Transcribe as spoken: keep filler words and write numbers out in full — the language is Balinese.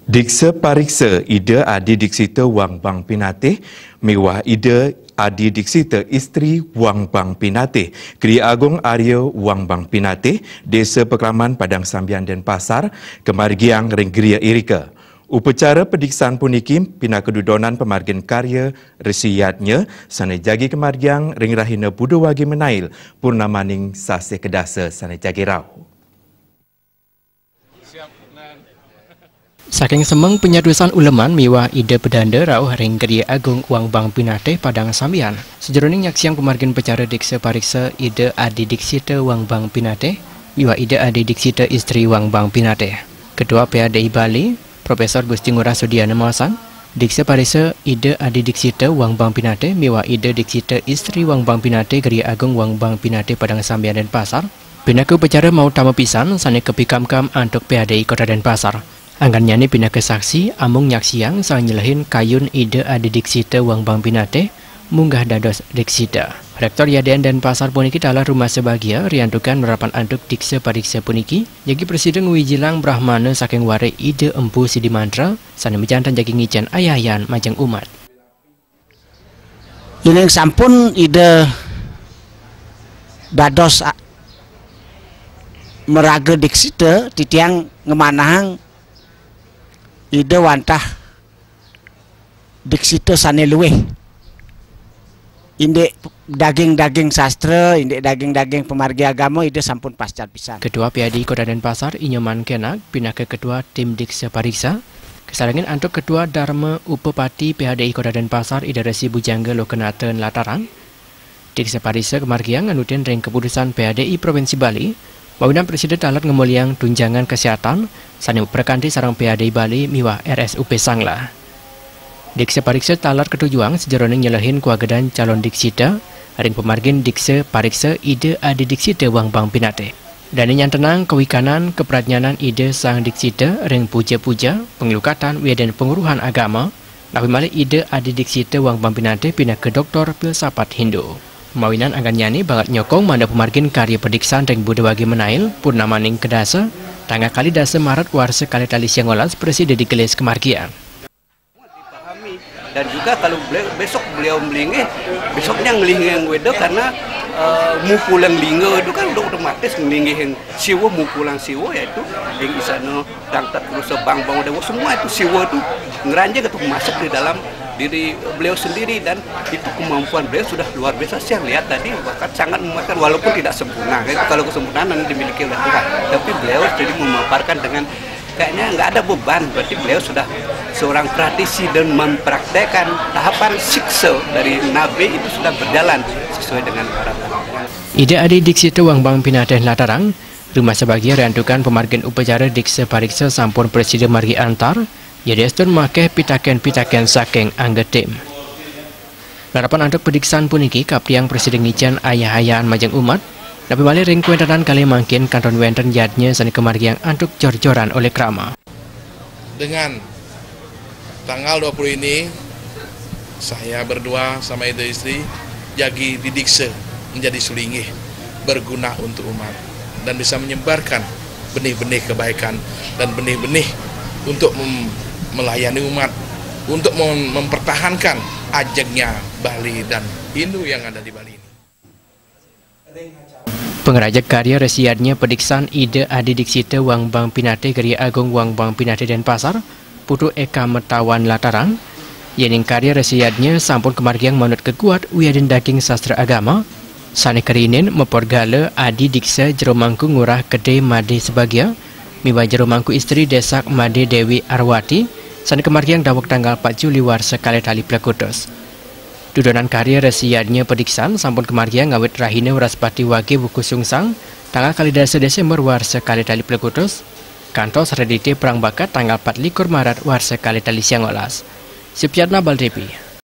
Diksa pariksa Ida Adi Diksita Wang Bang Pinatih miwah Ida Adi Diksita Istri Wang Bang Pinatih, Gria Agung Arya Wang Bang Pinatih, Desa Pekraman Padang Sambian Denpasar, kamargiang ring Gria irika. Upacara padiksaan puniki pinaka dudonan pamargin karya Resi Yadnya sane jagi kamargiang ring rahina Buda Wage Menail, purnamaning sasih kedasa sane jagi rauh. Saking semeng panyatusan uleman miwah Ida Pedanda rauh ring Gria Agung Wang Bang Pinatih Padang Sambian. Sajeroning nyaksiang pamargin upacara diksa pariksa Ida Adi Diksita Wang Bang Pinatih miwah Ida Adi Diksita Istri Wang Bang Pinatih. Ketua P A D I Bali, Profesor Gusti Ngurah Sudiana maosang, diksa pariksa Ida Adi Diksita Wang Bang Pinatih miwah Ida Diksita Istri Wang Bang Pinatih Gria Agung Wang Bang Pinatih Padang Sambian Denpasar pinaka upacara mautama pisan sane kapikamkam antuk P A D I Kota Denpasar. Anggannyane pinaka saksi amung nyaksiang saha nyelehin kayun Ida Adi Diksita Wang Bang Pinatih munggah dados diksita. Rektor Y A D N Denpasar puniki taler rumasa bagia riantukan larapan antuk diksa pariksa puniki, jagi prasida ngwijilang brahmana saking warik Ida Empu Sidi Mantra, sane majanten jagi ngicen ayayan majeng umat. Yening sampun Ida dados a-, maraga diksita, titiang ngamanahang Ida wantah diksita sane luih. Indik daging-daging sastra, indik daging-daging pamargi agama, Ida sampun pascat pisan. Ketua P A D I Kota Denpasar, I Nyoman Kenak, pinaka Ketua Tim Diksa Pariksa, kasarengin antuk Ketua Dharma Upapati P A D I Kota Denpasar, Ida Resi Bujangga Lokanata nlatarang, diksa pariksa kamargiang nganutin ring kaputusan P A D I Provinsi Bali, mawinan prasida taler ngamolihang tunjangan kasehatan sane maprakanti sareng P A D I Bali miwah R S U P Sanglah. Diksa pariksa taler katujuang sajeroning nyelehin kawagedan calon diksita ring pamargin diksa pariksa Ida Adi Diksita Wang Bang Pinatih. Dane nyantenang kawikanan kapradnyanan Ida Sang Diksita ring puja-puja, panglukatan, wiadin panguruhan agama, napi malih Ida Adi Diksita Wang Bang Pinatih pinaka Doktor Filsafat Hindu. Mawinan anggannyane banget nyokong mangda pamargin karya padiksaan ring Buda Wage Menail, purnamaning kedasa, tanggal kalih dasa Maret warsa kalih tali siangolas prasida digelis kamargiang. Dipahami. Dan juga kalau beliau, besok beliau melinggih, besoknya ngelinggih yang beda karena, eh, mupulang lingga itu kan udah otomatis ngelinggih yang siwa, mupulang siwa, yaitu yang isana dangtet rusa bang bang dewa, semua itu siwa itu ngeranjing atau masuk di dalam diri beliau sendiri, dan itu kemampuan beliau sudah luar biasa. Saya lihat tadi bahkan sangat memuaskan walaupun tidak sempurna. Itu kalau kesempurnaan nanti dimiliki oleh Tuhan, tapi beliau jadi memaparkan dengan kayaknya nggak ada beban, berarti beliau sudah seorang praktisi dan mempraktekkan tahapan siksa dari Nabi itu sudah berjalan sesuai dengan harapan. Ida Adi Diksita Wang Bang Pinatih nlatarang, rumasa bagia riantukan pamargin upacara diksa pariksa sampun prasida margi antar, yadiastun makeh pitaken-pitaken saking angga tim. Larapan antuk padiksaan puniki, kaptiang prasida ngicen ayah-ayahan majeng umat, napi malih ring kawéntenan kalih mangkin kantun wénten yadnya sané kamargiang antuk jor-joran olih krama. Dengan tanggal dua puluh ini, saya berdua sama Ida Istri jagi didiksa menjadi sulinggih, berguna untuk umat, dan bisa menyebarkan benih-benih kebaikan dan benih-benih untuk mem-, melayani umat, untuk mem-, mempertahankan ajegnya Bali dan Hindu yang ada di Bali ini. Pangrajeg karya resi yadnya padiksaan Ida Adi Diksita Wang Bang Pinatih Gria Agung Wang Bang Pinatih Denpasar, Putu Eka Metawan nlatarang, yéning karya resi yadnya sampun kamargiang manut kakuat wiadin daging sastra agama, sané karinin maporgala Adi Diksa Jero Mangku Ngurah Gedé Madé Sebagia, miwah Jero Mangku Istri Desak Madé Déwi Arwati, sané kamargiang daweg tanggal pat Juli warsa kalih tali plekutus. Dudonan karya resi yadnya padiksaan sampun kamargiang ngawit rahina Wraspati Wage Wuku Sungsang, tanggal kalih dasa Désémber warsa kalih tali plekutus, kantos redité prangbakat tanggal pat likur Maret warsa kalih tali siangolas. Supiatna Bal T V.